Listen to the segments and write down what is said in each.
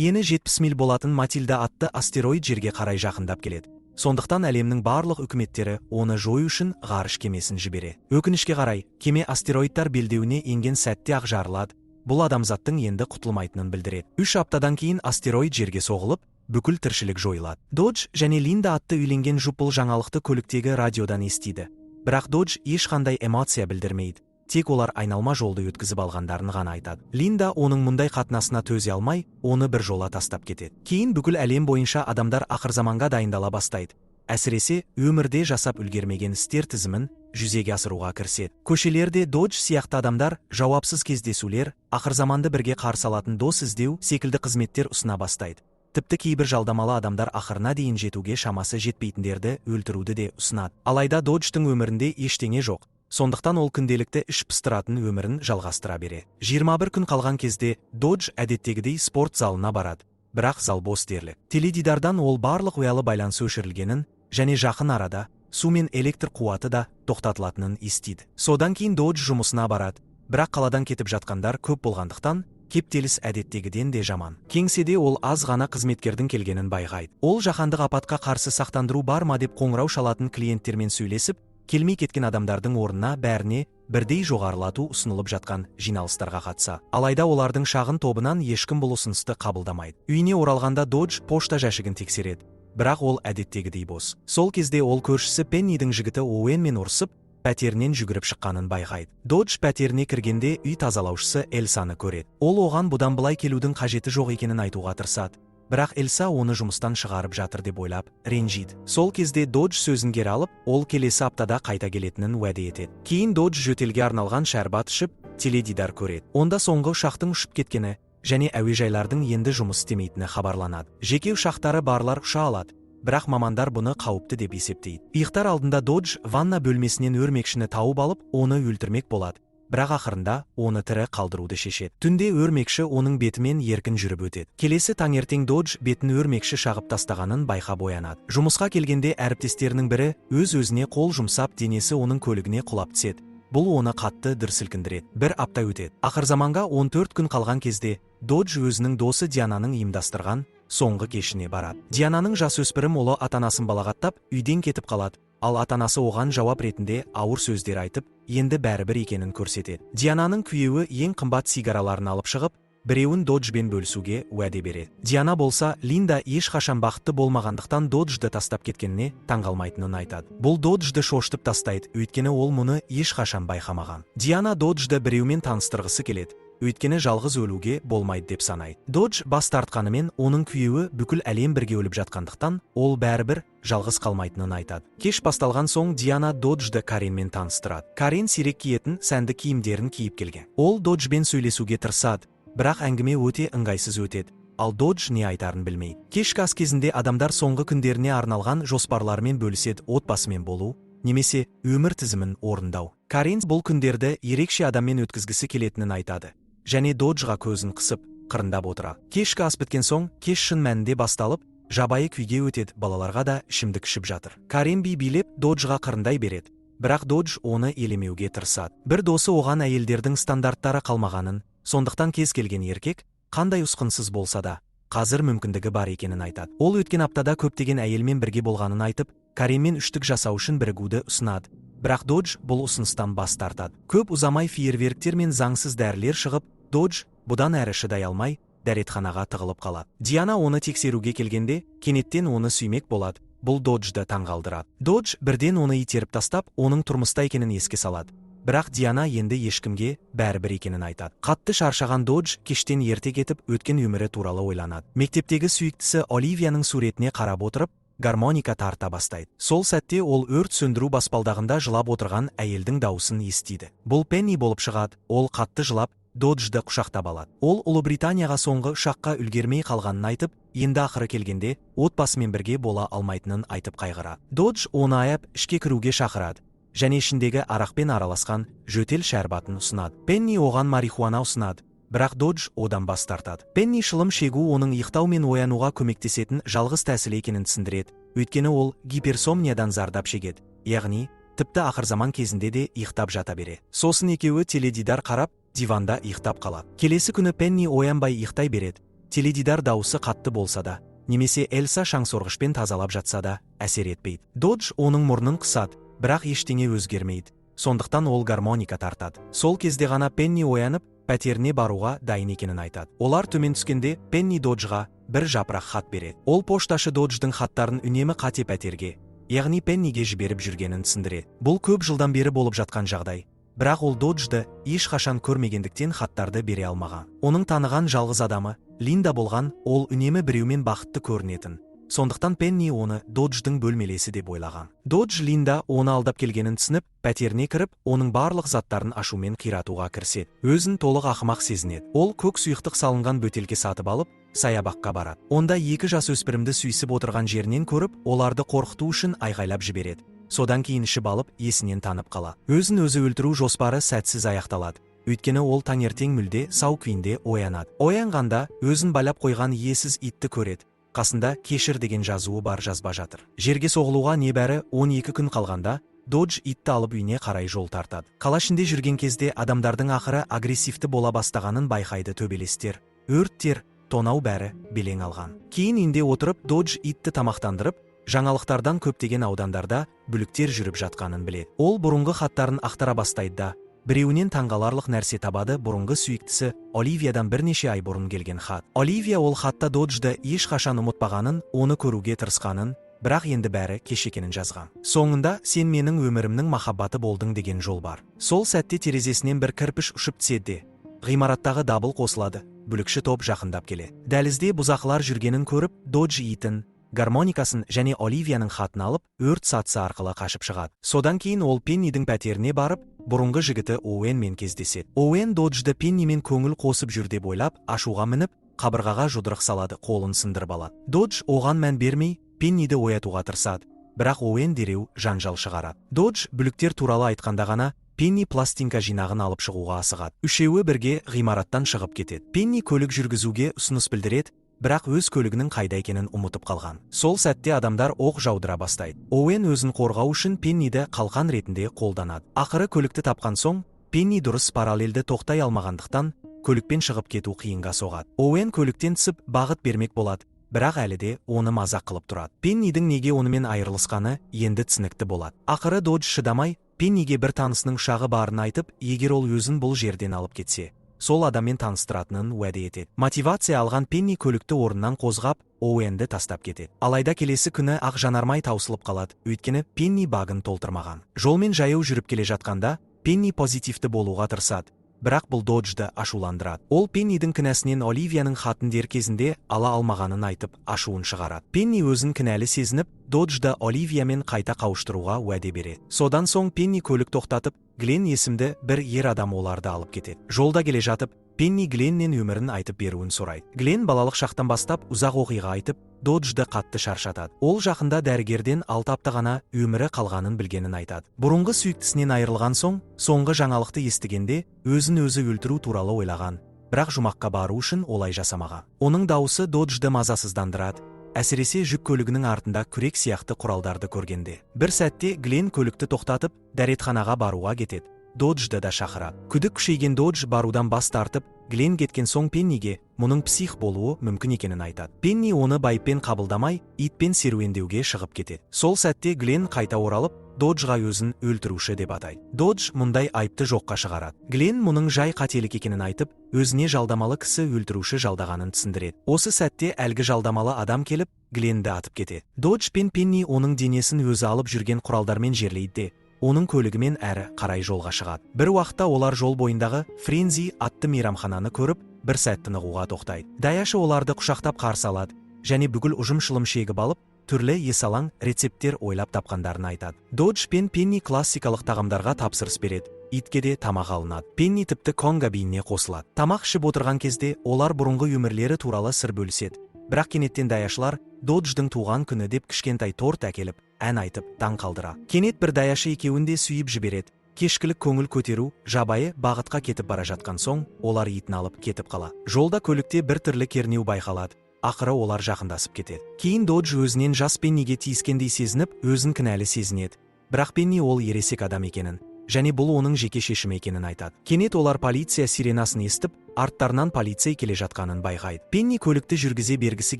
Ені 70 миль болатын Матильда атты астероид жерге қарай жақындап келеді. Сондықтан әлемнің барлық үкіметтері оны жою үшін ғарыш кемесін жібереді. Өкінішке қарай, кеме астероидтар белдеуіне енген сәтте ақ жарылады. Бұл адамзаттың енді құтылмайтынын білдіреді. 3 аптадан кейін астероид жерге соғылып, бүкіл тіршілік жойылады. Додж және Линда атты үйленген жұп бұл жаңалықты көліктегі радиодан естиді. Бірақ Додж ешқандай эмоция білдірмейді. Тек олар айналма жолды өткізіп алғандарын ғана айтады. Линда оның мұндай қатынасына төзе алмай, оны бір жола тастап кетеді. Кейін бүкіл әлем бойынша адамдар ақырзаманға дайындала бастайды. Әсіресе өмірде жасап үлгермеген істер тізімін жүзеге асыруға кіріседі. Көшелерде Додж сияқты адамдар жауапсыз кездесулер, ақырзаманды бірге қарсы алатын дос іздеу секілді қызметтер ұсына бастайды. Тіпті кейбір жалдамалы адамдар ақырына дейін жетуге шамасы жетпейтіндерді өлтіруді де ұсынады. Алайда Доджтың өмірінде ештеңе жоқ. Сондықтан ол күнделікті іш пыстыратын өмірін жалғастыра береді. 21 күн қалған кезде Додж әдеттегідей спорт залына барады. Бірақ зал бос дерлік. Теледидардан ол барлық ұялы байланыс өшірілгенін және жақын арада су мен электр қуаты да тоқтатылатынын естиді. Содан кейін Додж жұмысына барады. Бірақ қаладан кетіп жатқандар көп болғандықтан, кептеліс әдеттегіден де жаман. Кеңседе ол аз ғана қызметкердің келгенін байқайды. Ол жаһандық апатқа қарсы сақтандыру бар ма деп қоңырау шалатын клиенттермен сөйлесіп, келмей кеткен адамдардың орнына бәріне бірдей жоғарылату ұсынылып жатқан жиналыстарға қатыса. Алайда олардың шағын тобынан ешкім бұл ұсынысты қабылдамайды. Үйіне оралғанда Додж пошта жәшігін тексереді. Бірақ ол әдеттегідей бос. Сол кезде ол көршісі Пеннидің жігіті Оуэнмен ұрысып, пәтерінен жүгіріп шыққанын байқайды. Додж пәтеріне кіргенде үй тазалаушысы Элсаны көреді. Ол оған бұдан былай келудің қажеті жоқ екенін айтуға тырысады. Бірақ Элса оны жұмыстан шығарып жатыр деп ойлап, ренжиді. Сол кезде Додж сөзін кері алып, ол келесі аптада қайта келетінін уәде етеді. Кейін Додж жөтелге арналған шәрбат ішіп, теледидар көреді. Онда соңғы ұшақтың ұшып кеткені және әуежайлардың енді жұмыс істемейтіні хабарланады. Жеке ұшақтары барлар ұша алады, бірақ мамандар бұны қауіпті деп есептейді. Ұйықтар алдында Додж ванна бөлмесінен өрмекшіні тауып алып, оны өлтірмек болады. Бірақ ақырында оны тірі қалдыруды шешеді. Түнде өрмекші оның бетімен еркін жүріп өтеді. Келесі таңертең Додж бетін өрмекші шағып тастағанын байқап оянады. Жұмысқа келгенде әріптестерінің бірі өз өзіне қол жұмсап, денесі оның көлігіне құлап түседі. Бұл оны қатты дүр сілкіндіреді. Бір апта өтеді. Ақырзаманға 14 күн қалған кезде Додж өзінің досы Диананың ұйымдастырған соңғы кешіне барады. Диананың жасөспірім ұлы ата-анасын балағаттап, үйден кетіп қалады. Ал ата-анасы оған жауап ретінде ауыр сөздер айтып, енді бәрібір екенін көрсетеді. Диананың күйеуі ең қымбат сигараларын алып шығып, біреуін Доджбен бөлісуге уәде береді. Диана болса, Линда ешқашан бақытты болмағандықтан Доджды тастап кеткеніне таңғалмайтынын айтады. Бұл Доджды шошытып тастайды, өйткені ол мұны ешқашан байқамаған. Диана Доджды біреумен таныстырғысы келеді, өйткені жалғыз өлуге болмайды деп санайды. Додж бас тартқанымен, оның күйеуі бүкіл әлем бірге өліп жатқандықтан, ол бәрібір жалғыз қалмайтынын айтады. Кеш басталған соң Диана Доджды Каренмен таныстырады. Карен сирек киетін сәнді киімдерін киіп келген. Ол Доджбен сөйлесуге тырысады, бірақ әңгіме өте ыңғайсыз өтеді. Ал Додж не айтарын білмейді. Кешкі ас кезінде адамдар соңғы күндеріне арналған жоспарларымен бөліседі: отбасымен болу немесе өмір тізімін орындау. Карен бұл күндерді ерекше адаммен өткізгісі келетінін айтады және Доджға көзін қысып, қырындап отырады. Кешкі ас біткен соң, кеш шын мәнінде басталып, жабайы күйге өтеді, балаларға да ішімдік ішіп жатыр. Карен би билеп, Доджға қырындай береді. Бірақ Додж оны елемеуге тырысады. Бір досы оған әйелдердің стандарттары қалмағанын, сондықтан кез келген еркек қандай ұсқынсыз болса да, қазір мүмкіндігі бар екенін айтады. Ол өткен аптада көптеген әйелмен бірге болғанын айтып, Каренмен үштік жасау үшін бірігуді ұсынады. Бірақ Додж бұл ұсыныстан бас тартады. Көп ұзамай фейерверктер мен заңсыз дәрілер шығып, Додж бұдан әрі шыдай алмай, дәретханаға тығылып қалады. Диана оны тексеруге келгенде, кенеттен оны сүймек болады. Бұл Доджды таңғалдырады. Додж бірден оны итеріп тастап, оның тұрмыста екенін еске салады. Бірақ Диана енді ешкімге бәрібір екенін айтады. Қатты шаршаған Додж кештен ерте кетіп, өткен өмірі туралы ойланады. Мектептегі сүйіктісі Оливияның суретіне қарап отырып, гармоника тарта бастайды. Сол сәтте ол өрт сөндіру баспалдағында жылап отырған әйелдің дауысын естиді. Бұл Пенни болып шығады. Ол қатты жылап, Доджды құшақтап алады. Ол Ұлыбританияға соңғы ұшаққа үлгермей қалғанын айтып, енді ақыры келгенде отбасымен бірге бола алмайтынын айтып қайғырады. Додж оны аяп, ішке кіруге шақырады және ішіндегі арақпен араласқан жөтел шәрбатын ұсынады. Пенни оған марихуана ұсынады, бірақ Додж одан бас тартады. Пенни шылым шегу оның ұйықтау мен оянуға көмектесетін жалғыз тәсілі екенін түсіндіреді, өйткені ол гиперсомниядан зардап шегеді, яғни тіпті ақырзаман кезінде де ұйықтап жата береді. Сосын екеуі теледидар қарап, диванда ұйықтап қалады. Келесі күні Пенни оянбай ұйықтай береді. Теледидар дауысы қатты болса да, немесе Элса шаңсорғышпен тазалап жатса да, әсер етпейді. Додж оның мұрнын қысады, бірақ ештеңе өзгермейді. Сондықтан ол гармоника тартады. Сол кезде ғана Пенни оянып, пәтеріне баруға дайын екенін айтады. Олар төмен түскенде Пенни Доджға бір жапырақ хат береді. Ол пошташы Додждың хаттарын үнемі қате пәтерге, яғни Пенниге жіберіп жүргенін түсіндіреді. Бұл көп жылдан бері болып жатқан жағдай. Бірақ ол Доджды ешқашан көрмегендіктен, хаттарды бере алмаған. Оның таныған жалғыз адамы Линда болған, ол үнемі біреумен бақытты көрінетін. Сондықтан Пенни оны Додждың бөлмелесі деп ойлаған. Додж Линда оны алдап келгенін түсініп, пәтеріне кіріп, оның барлық заттарын ашумен қиратуға кіріседі. Өзін толық ақымақ сезінеді. Ол көк сұйықтық салынған бөтелке сатып алып, саябаққа барады. Онда екі жасөспірімді сүйісіп отырған жерінен көріп, оларды қорқыту үшін айғайлап жібереді. Содан кейін ішіп алып, есінен танып қалады. Өзін өзі өлтіру жоспары сәтсіз аяқталады. Өйткені ол таңертең мүлде сау күйінде оянады. Оянғанда өзін байлап қойған иесіз итті көреді. Қасында «кешір» деген жазуы бар жазба жатыр. Жерге соғылуға небәрі 12 күн қалғанда Додж итті алып, үйіне қарай жол тартады. Қала ішінде жүрген кезде адамдардың ақыры агрессивті бола бастағанын байқайды: төбелестер, өрттер, тонау, бәрі белең алған. Кейін үйінде отырып, Додж итті тамақтандырып, жаңалықтардан көптеген аудандарда бүліктер жүріп жатқанын біледі. Ол бұрынғы хаттарын ақтара бастайды да, біреуінен таңғаларлық нәрсе табады: бұрынғы сүйіктісі Оливиядан бірнеше ай бұрын келген хат. Оливия ол хатта Доджды ешқашан ұмытпағанын, оны көруге тырысқанын, бірақ енді бәрі кеш екенін жазған. Соңында «Сен менің өмірімнің махаббаты болдың» деген жол бар. Сол сәтте терезесінен бір кірпіш ұшып түседі де, ғимараттағы дабыл қосылады, бүлікші топ жақындап келеді. Дәлізде бұзақылар жүргенін көріп, Додж итін, гармоникасын және Оливияның хатын алып, өрт сатысы арқылы қашып шығады. Содан кейін ол Пеннидің пәтеріне барып, бұрынғы жігіті Оуэнмен кездеседі. Оуэн Доджды Пеннимен көңіл қосып жүр деп ойлап, ашуға мініп, қабырғаға жұдырық салады, қолын сындырып алады. Додж оған мән бермей, Пенниді оятуға тырысады, бірақ Оуэн дереу жанжал шығарады. Додж бүліктер туралы айтқанда ғана Пенни пластинка жинағын алып шығуға асығады. Үшеуі бірге ғимараттан шығып кетеді. Пенни көлік жүргізуге ұсыныс білдіреді, бірақ өз көлігінің қайда екенін ұмытып қалған. Сол сәтте адамдар оқ жаудыра бастайды. Оуэн өзін қорғау үшін Пенниді қалқан ретінде қолданады. Ақыры көлікті тапқан соң, Пенни дұрыс параллельді тоқтай алмағандықтан, көлікпен шығып кету қиынға соғады. Оуэн көліктен түсіп, бағыт бермек болады, бірақ әлі де оны мазақ қылып тұрады. Пеннидің неге онымен айырылысқаны енді түсінікті болады. Ақыры Додж шыдамай, Пенниге бір танысының ұшағы барын айтып, егер ол өзін бұл жерден алып кетсе, сол адаммен таныстыратынын уәде етеді. Мотивация алған Пенни көлікті орнынан қозғап, Оуэнді тастап кетеді. Алайда келесі күні ақ жанармай таусылып қалады, өйткені Пенни багын толтырмаған. Жолмен жаяу жүріп келе жатқанда Пенни позитивті болуға тырысады, бірақ бұл Доджды ашуландырады. Ол Пеннидің кінәсінен Оливияның хатын дер кезінде ала алмағанын айтып, ашуын шығарады. Пенни өзін кінәлі сезініп, Доджды Оливиямен қайта қауыштыруға уәде береді. Содан соң Пенни көлік тоқтатып, Глен есімді бір ер адам оларды алып кетеді. Жолда келе жатып, Пенни Гленнен өмірін айтып беруін сұрайды. Глен балалық шақтан бастап ұзақ оқиға айтып, Доджды қатты шаршатады. Ол жақында дәрігерден 6 апта ғана өмірі қалғанын білгенін айтады. Бұрынғы сүйіктісінен айырылған соң, соңғы жаңалықты естігенде өзін өзі өлтіру туралы ойлаған, бірақ жұмаққа бару үшін олай жасамаған. Оның дауысы Доджды мазасыздандырады, әсіресе жүк көлігінің артында күрек сияқты құралдарды көргенде. Бір сәтте Глен көлікті тоқтатып, дәретханаға баруға кетеді. Доджды да шақырады. Күдік күшейген Додж барудан бас тартып, Глен кеткен соң Пенниге мұның псих болуы мүмкін екенін айтады. Пенни оны байыппен қабылдамай, итпен серуендеуге шығып кетеді. Сол сәтте Глен қайта оралып, Доджға өзін өлтіруші деп атайды. Додж мұндай айыпты жоққа шығарады. Глен мұның жай қателік екенін айтып, өзіне жалдамалы кісі өлтіруші жалдағанын түсіндіреді. Осы сәтте әлгі жалдамалы адам келіп, Гленді атып кетеді. Додж пен Пенни оның денесін өзі алып жүрген құралдармен жерлейді де, оның көлігімен әрі қарай жолға шығады. Бір уақытта олар жол бойындағы Френзи атты мейрамхананы көріп, бір сәт тынығуға тоқтайды. Даяшы оларды құшақтап қарсы алады және бүкіл ұжым шылым шегіп алып, түрлі есалаң рецепттер ойлап тапқандарын айтады. Додж пен Пенни классикалық тағамдарға тапсырыс береді. Итке де тамақ алынады. Пенни тіпті конга биіне қосылады. Тамақ ішіп отырған кезде олар бұрынғы өмірлері туралы сыр бөліседі. Бірақ кенеттен даяшылар Додждың туған күні деп кішкентай торт әкеліп, ән айтып, таң қалдырады. Кенет бір даяшы екеуін де сүйіп жібереді. Кешкілік көңіл көтеру жабайы бағытқа кетіп бара жатқан соң, олар итін алып кетіп қалады. Жолда көлікте бір түрлі кернеу байқалады. Ақыры олар жақындасып кетеді. Кейін Додж өзінен жас Пенниге тиіскендей сезініп, өзін кінәлі сезінеді. Бірақ Пенни ол ересек адам екенін және бұл оның жеке шешімі екенін айтады. Кенет олар полиция сиренасын естіп, Арттарынан полицей келе жатқанын байқайды. Пенни көлікті жүргізе бергісі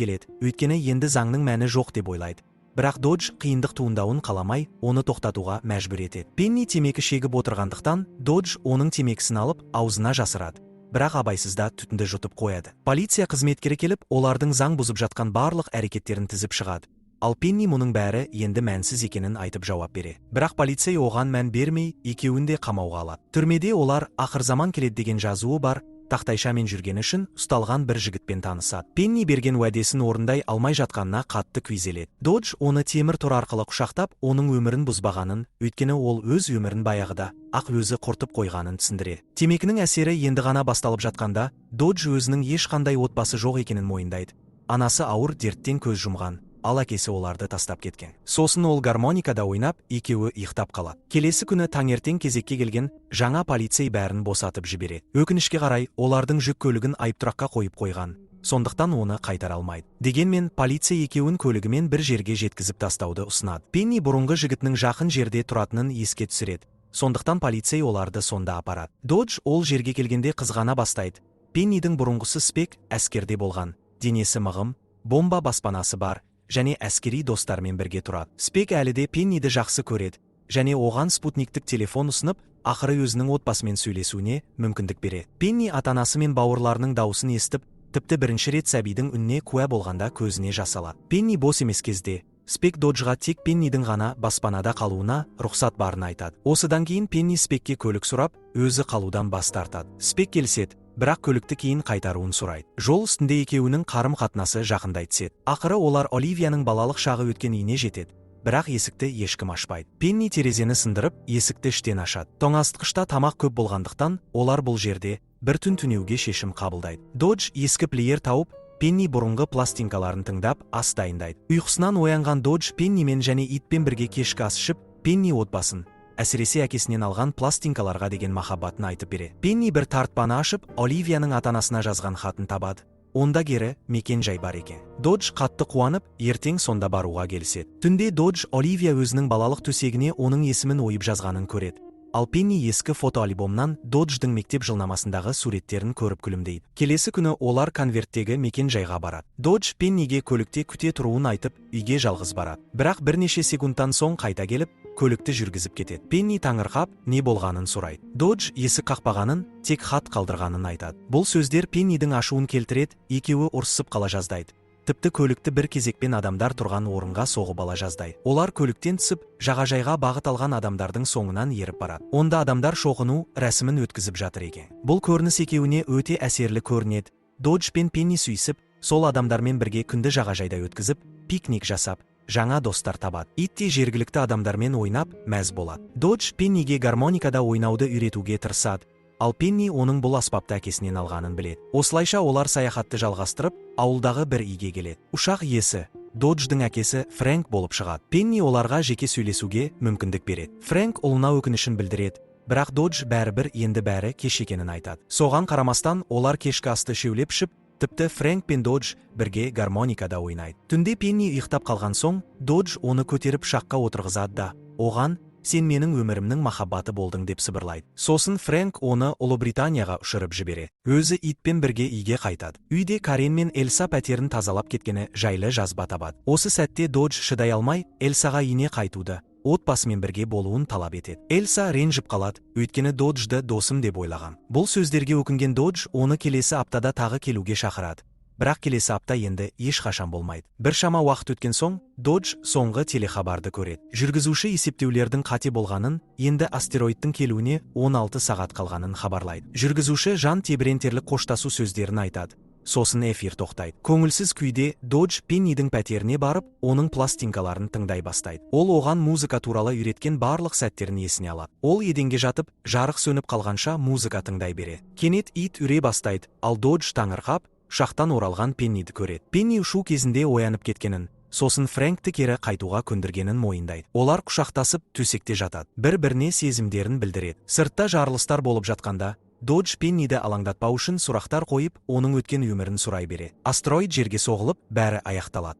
келеді, өйткені енді заңның мәні жоқ деп ойлайды. Бірақ Додж қиындық туындауын қаламай, оны тоқтатуға мәжбүр етеді. Пенни темекі шегіп отырғандықтан, Додж оның темекісін алып, аузына жасырады. Бірақ абайсызда түтінді жұтып қояды. Полиция қызметкері келіп, олардың заң бұзып жатқан барлық әрекеттерін тізіп шығады. Ал Пенни мұның бәрі енді мәнсіз екенін айтып жауап бере. Бірақ полицей оған мән бермей, екеуін де қамауға алады. Түрмеде олар «Ақырзаман келеді» деген жазуы бар тақтайшамен жүргені үшін ұсталған бір жігітпен танысады. Пенни берген уәдесін орындай алмай жатқанына қатты күйзеледі. Додж оны темір тор арқылы құшақтап, оның өмірін бұзбағанын, өйткені ол өз өмірін баяғыда ақ өзі құртып қойғанын түсіндіреді. Темекінің әсері енді ғана басталып жатқанда, Додж өзінің ешқандай отбасы жоқ екенін мойындайды. Анасы ауыр дерттен көз жұмған, ал әкесі оларды тастап кеткен. Сосын ол гармоникада ойнап, екеуі ұйықтап қалады. Келесі күні таңертең кезекке келген жаңа полицей бәрін босатып жібереді. Өкінішке қарай, олардың жүк көлігін айыптұраққа қойып қойған. Сондықтан оны қайтара алмайды. Дегенмен полиция екеуін көлігімен бір жерге жеткізіп тастауды ұсынады. Пенни бұрынғы жігітінің жақын жерде тұратынын еске түсіреді. Сондықтан полицей оларды сонда апарады. Додж ол жерге келгенде қызғана бастайды. Пеннидің бұрынғысы Спек әскерде болған. Денесі мығым, бомба баспанасы бар және әскери достарымен бірге тұрады. Спек әлі де Пенниді жақсы көреді және оған спутниктік телефон ұсынып, ақыры өзінің отбасымен сөйлесуіне мүмкіндік береді. Пенни ата-анасы мен бауырларының дауысын естіп, тіпті бірінші рет сәбидің үніне куә болғанда көзіне жас алады. Пенни бос емес кезде Спек Доджға тек Пеннидің ғана баспанада қалуына рұқсат барын айтады. Осыдан кейін Пенни Спекке көлік сұрап, өзі қалудан бас тартады. Спек келіседі, бірақ көлікті кейін қайтаруын сұрайды. Жол үстінде екеуінің қарым қатынасы жақындай түседі. Ақыры олар Оливияның балалық шағы өткен үйіне жетеді. Бірақ есікті ешкім ашпайды. Пенни терезені сындырып, есікті іштен ашады. Тоңазытқышта тамақ көп болғандықтан, олар бұл жерде бір түн түнеуге шешім қабылдайды. Додж ескі плеер тауып, Пенни бұрынғы пластинкаларын тыңдап, ас дайындайды. Ұйқысынан оянған Додж Пеннимен және итпен бірге кешкі ас ішіп, Пенни отбасын, әсіресе әкесінен алған пластинкаларға деген махаббатын айтып береді. Пенни бір тартпаны ашып, Оливияның ата-анасына жазған хатын табады. Онда кері мекен жай бар екен. Додж қатты қуанып, ертең сонда баруға келіседі. Түнде Додж Оливия өзінің балалық төсегіне оның есімін ойып жазғанын көреді. Ал Пенни ескі фотоальбомнан Додждың мектеп жылнамасындағы суреттерін көріп күлімдейді. Келесі күні олар конверттегі мекен жайға барады. Додж Пенниге көлікте күте тұруын айтып, үйге жалғыз барады. Бірақ бірнеше секундтан соң қайта келіп, көлікті жүргізіп кетеді. Пенни таңырқап, не болғанын сұрайды. Додж есік қақпағанын, тек хат қалдырғанын айтады. Бұл сөздер Пеннидің ашуын келтіреді, екеуі ұрсысып қала жаздайды. Тіпті көлікті бір кезекпен адамдар тұрған орынға соғып ала жаздайды. Олар көліктен түсіп, жағажайға бағыт алған адамдардың соңынан еріп барады. Онда адамдар шоқыну рәсімін өткізіп жатыр екен. Бұл көрініс екеуіне өте әсерлі көрінеді. Додж пен Пенни сүйісіп, сол адамдармен бірге күнді жағажайда өткізіп, пикник жасап, жаңа достар табады. Ит те жергілікті адамдармен ойнап, мәз болады. Додж Пенниге гармоникада ойнауды үйретуге тырысады. Ал Пенни оның бұл аспапты әкесінен алғанын біледі. Осылайша олар саяхатты жалғастырып, ауылдағы бір үйге келеді. Ұшақ иесі Додждың әкесі Фрэнк болып шығады. Пенни оларға жеке сөйлесуге мүмкіндік береді. Фрэнк ұлына өкінішін білдіреді, бірақ Додж бәрібір енді бәрі кеш екенін айтады. Соған қарамастан олар кешкі асты үшеулеп ішіп, тіпті Фрэнк пен Додж бірге гармоникада ойнайды. Түнде Пенни ұйықтап қалған соң, Додж оны көтеріп ұшаққа отырғызады да, оған «Сен менің өмірімнің махаббаты болдың» деп сыбырлайды. Сосын Фрэнк оны Ұлыбританияға ұшырып жібереді. Өзі итпен бірге үйге қайтады. Үйде Карен мен Элса пәтерін тазалап кеткені жайлы жазба табады. Осы сәтте Додж шыдай алмай, Элсаға үйіне қайтуды, отбасымен бірге болуын талап етеді. Элса ренжіп қалады, өйткені Доджды досым деп ойлаған. Бұл сөздерге өкінген Додж оны келесі аптада тағы келуге шақырады. Бірақ келесі апта енді ешқашан болмайды. Біршама уақыт өткен соң, Додж соңғы телехабарды көреді. Жүргізуші есептеулердің қате болғанын, енді астероидтың келуіне 16 сағат қалғанын хабарлайды. Жүргізуші жан тебірентерлік қоштасу сөздерін айтады. Сосын эфир тоқтайды. Көңілсіз күйде Додж Пеннидің пәтеріне барып, оның пластинкаларын тыңдай бастайды. Ол оған музыка туралы үйреткен барлық сәттерін есіне алады. Ол еденге жатып, жарық сөніп қалғанша музыка тыңдай береді. Кенет ит үре бастайды, ал Додж таңырқап, ұшақтан оралған Пенниді көреді. Пенни ұшу кезінде оянып кеткенін, сосын Фрэнкті кері қайтуға көндіргенін мойындайды. Олар құшақтасып төсекте жатады. Бір-біріне сезімдерін білдіреді. Сыртта жарылыстар болып жатқанда, Додж Пенниді алаңдатпау үшін сұрақтар қойып, оның өткен өмірін сұрай береді. Астероид жерге соғылып, бәрі аяқталады.